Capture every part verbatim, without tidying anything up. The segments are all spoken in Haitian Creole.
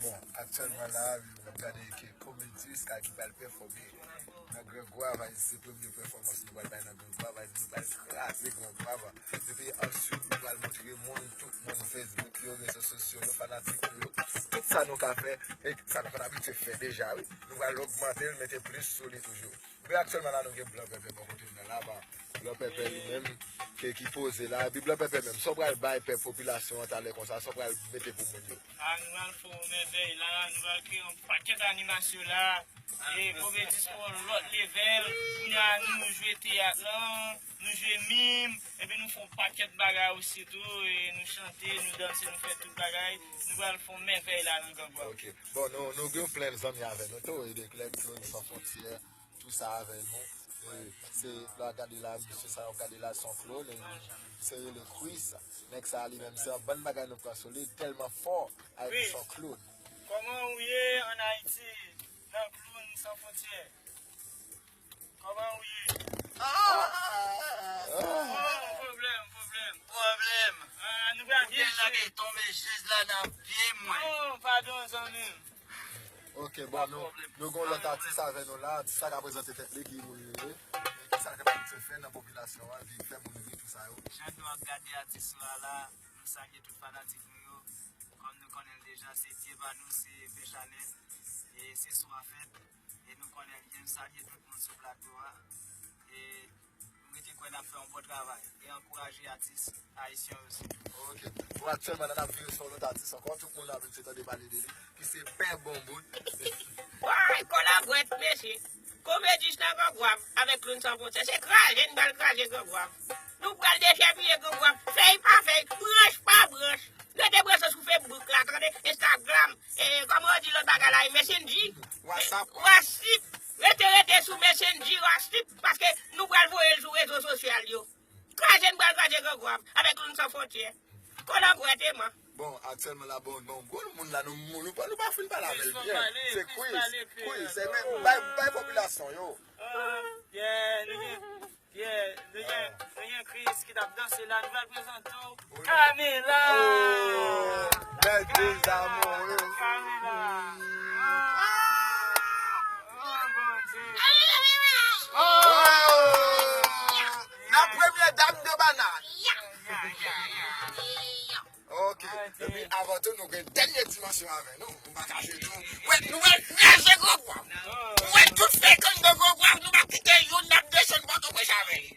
Bon, aktyèlman la, nou gade ke Comedy Sky ki pral pèfòme nan Gran Gwav. Se premye pèfòmans nou pral bay nan Gran Gwav. Nou pral kraze Gran Gwav. Epi answit, nou pral montre moun, tout moun Facebook yo, rezo sosyo yo, fanatik nou yo, tout sa nou ka fè, e sa nou konn abitye fè deja, wi. Nou pral ogmante l, mete plis sou li toujou. Men aktyèlman la, nou gen Blan Pèpè bò kote nou la, ba. Blan Pèpè li menm, ke ki poze la. Epi Blan Pèpè menm, sa w pral bay pèp popilasyon an talè konsa, sa w pral mete pou moun yo? A, nou pral fè yon mèvèy la, nou pral kreye yon pakèt animasyon la. E Komedi se yon lòt level. Kounye a nou jwe teyat lan, nou jwe mim, epi nou fè yon pakèt bagay osi tou, e nou chante, nou danse, nou fè tout bagay. Nou pral fè yon mèvèy la nan Gran Gwav. Ok. Bon, nou, nou gen plen zanmi avè nou tou, e de Klèb Clown San Fwontyè, tou sa avè nou. E se, la gade la, mesye sa yo gade la, se yon clown, e se rele Chris. Nèg sa li menm, se yon bann bagay nou pran sou li, tèlman fò, a di se yon clown. Kòman ou ye ann Ayiti, nan Clown San Fwontyè? Kòman ou ye? Oh, pwoblèm, pwoblèm, pwoblèm. Pwoblèm. Ah, nou pral byen jwe. Tonbe chèz la nan pye mwen. Oh, padon, zanmi m. Ok, bon, nou, nou gen yon lòt atis avè nou la. Atis la ka prezante tèt li, ki moun li ye, e ki sa l kapab fè nan popilasyon an, ki fè moun ri, tou sa yo. Jan nou ap gade atis nou a la, nou salye tout fanatik nou yo. Kòm nou konnen l deja, se pye pa nou, se Pè Chanèl. E se swa fèt. E nou konnen l byen, m salye tout moun sou plato a. E m rete kwè n ap fè yon bon travay e ankouraje atis ayisyen yo osi. Ok. Bon, aktyèlman la, n ap vire sou yon lòt atis ankò. Tout moun ap vin se tande pale de li, ki se Pè Bonbout. Woy, kolabwèt, mesye. Komedi nan Gran Gwav avèk Clown San Fwontyè. Se kraze n pral kraze Gran Gwav. Nou pral dechèpiye Gran Gwav. Fèy pa fèy, branch pa branch. Rete branche sou Facebook la, tande, Instagram, e, kòman yo di lòt bagay la, e Messenger. WhatsApp. WhatsApp. Rete, rete sou Messenger, WhatsApp, paske nou pral voye l sou rezo sosyal yo. Kraze n pral kraze Gran Gwav avèk Clown San Fwontyè. Kolabwèt, man. Bon, aktyèlman la, bon, bon, gwo moun la, nou, nou, nou pa fin pale avè l byen. Se Chris, Chris, se menm, bay, bay popilasyon yo. Ah, yeah, nou gen, yeah, nou gen, nou gen Chris ki t ap danse la, nou pral prezante w Camila. Oh, bèl dil damou, wi. Camila. Ah, oh, Bondye. Oh, la première dame de banane. Ok. Epi avan tou, nou gen dènye dimansyon avè nou. Nou pa kache tou. Wè, nou wè kraze Gran Gwav. Nou wè tout frekan de Gran Gwav, nou pa kite youn, n ap desann Pòtoprens avè li.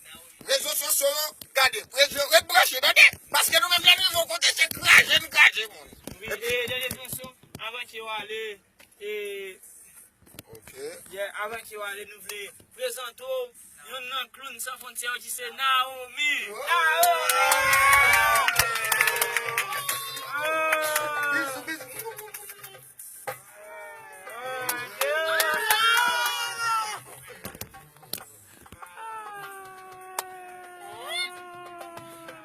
Rezo sosyo yo, gade, ret branche, tande. Paske nou menm lè nou rive yon kote, se kraze n kraze moun. Wi, e dènye dimansyon, avan ke w ale, e Ok. Yeah, avan ke w ale, nou vle prezante w youn nan Clown San Fwontyè yo ki se Naomi. Naomi!